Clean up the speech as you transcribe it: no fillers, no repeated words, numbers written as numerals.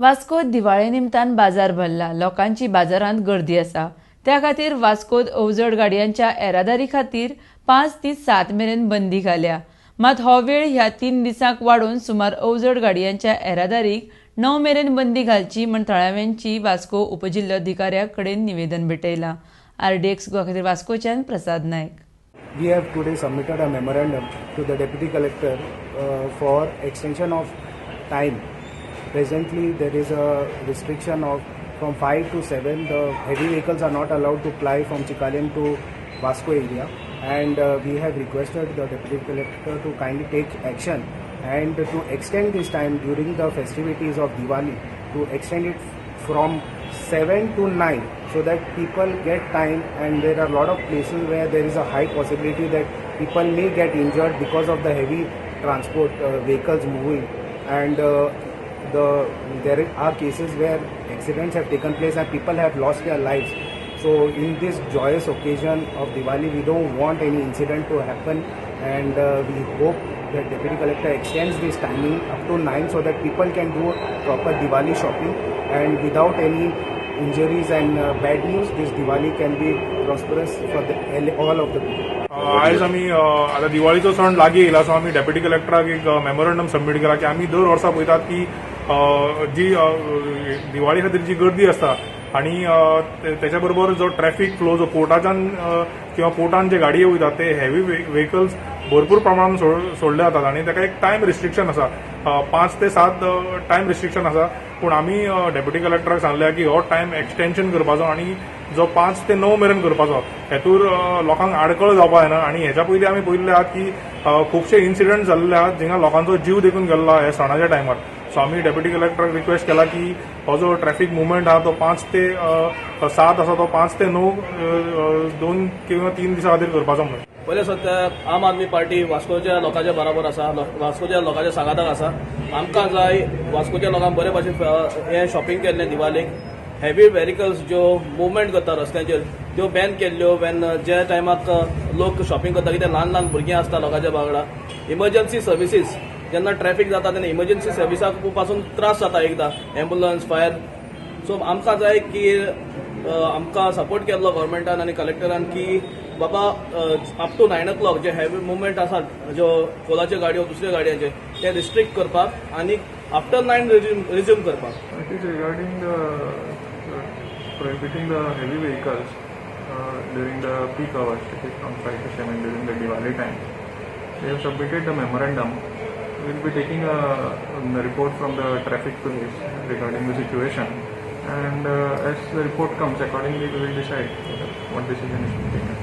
वास्कोत दिवाळे निमतान बाजार भरला. लोकांची बाजारांत गर्दी आसा. त्या खातीर वास्कोत अवजड गाडयांच्या येरादारी खातीर 5 ते 7 मेरेन बंदी घाल्या. मात हो वेळ ह्या 3 दिसांक वाडोवन सुमार अवजड गाडयांच्या येरादारीक 9 मेरेन बंदी घालची म्हण थळाव्यांची वास्को उपजिल्लोधिकाऱ्या कडेन निवेदन भेटयलां. आरडीएक्स गोवा खातीर वास्कोच्यान प्रसाद Naik. We have today submitted a memorandum to the Deputy Collector for extension of time. Presently, there is a restriction of from 5 to 7. The heavy vehicles are not allowed to ply from Chicalim to Vasco area, and we have requested the Deputy Collector to kindly take action and to extend this time during the festivities of Diwali, to extend it from 7 to 9 so that people get time, and there are a lot of places where there is a high possibility that people may get injured because of the heavy transport vehicles moving, and there are cases where accidents have taken place and people have lost their lives. So in this joyous occasion of Diwali, we don't want any incident to happen, and we hope that Deputy Collector extends this timing up to 9 so that people can do proper Diwali shopping and without any injuries and bad news, this Diwali can be prosperous for all of the people. आयज आमी आतां दिवाळीचो सण लागीं येयला, so आमी deputy कलेक्टराक एक memorandum submit केला की आमी दर वर्सा पळयतात की जी दिवाळी खातीर जी गर्दी आसता आनी तेच्या बरोबर जो ट्रॅफिक फ्लो जो पोर्टाच्यान किंवा पोर्टान जे गाडये वयतात ते हेवी व्हेकल्स भरपूर प्रमाणान सोडले जातात आनी ताका एक टायम रिस्ट्रिक्शन आसा, 5 ते 7 टायम रिस्ट्रिक्शन आसा. पूण आमी डेप्युटी कलेक्टराक सांगल्या की हो टायम एक्सटेन्शन करपाचो आनी जो 5 ते 9 मेरेन करपाचो. हेतूर लोकांक आडखळ जावपा जायना. आनी हेच्या पयलीं आमी पळयल्ले आहात की खुबशे इन्सिडंट जाल्ले आहात जिंगा लोकांचो जीव देखून गेल्लो आहा ह्या सणाच्या टायमार. सो आमी डेप्युटी कलेक्टराक रिक्वेस्ट केला की हो जो ट्रॅफिक मुवमेंट आहा तो 5 ते 7 आसा, तो 5 ते 9 2 किंवा 3 दिसां खातीर करपाचो म्हणून. पयले सध्या आम आदमी पार्टी वास्कोच्या लोकांच्या बराबर आसा, वास्कोच्या लोकांच्या सांगाताक आसा. आमकां जाय वास्कोच्या लोकांक बरे भाशेन हें शॉपिंग केल्लें दिवाळीक. हेवी व्हेकल्स ज्यो मुवमेंट करता रस्त्यांचेर त्यो बॅन केल्ल्यो वेन ज्या टायमाक लोक शॉपिंग करता, कित्याक ल्हान ल्हान भुरगीं आसता लोकांच्या वांगडा. इमर्जन्सी सर्विसीस जेन्ना ट्रॅफिक जाता तेन्ना इमर्जन्सी सर्विसाक पासून त्रास जाता एकदां, एम्बुलन्स, फायर. सो आमकां जाय की आमकां सपोर्ट केल्लो गव्हर्मेंटान आनी कलेक्टरान की बाबा अप टू 9 ओ क्लॉक जे हेवी मुवमेंट आसात, ज्यो कोलाच्यो गाडयो, दुसऱ्यो गाडयांचे, ते रिस्ट्रिक्ट करपाक आनी आफ्टर 9 रिज्यूम करपाक. It is regarding the prohibiting the heavy vehicles during the peak hours, that is from 5 to 7 during the Diwali time. They have submitted the memorandum. We will be taking a report from the traffic police regarding the situation, and as the report comes, accordingly we will decide what decision is to be taken.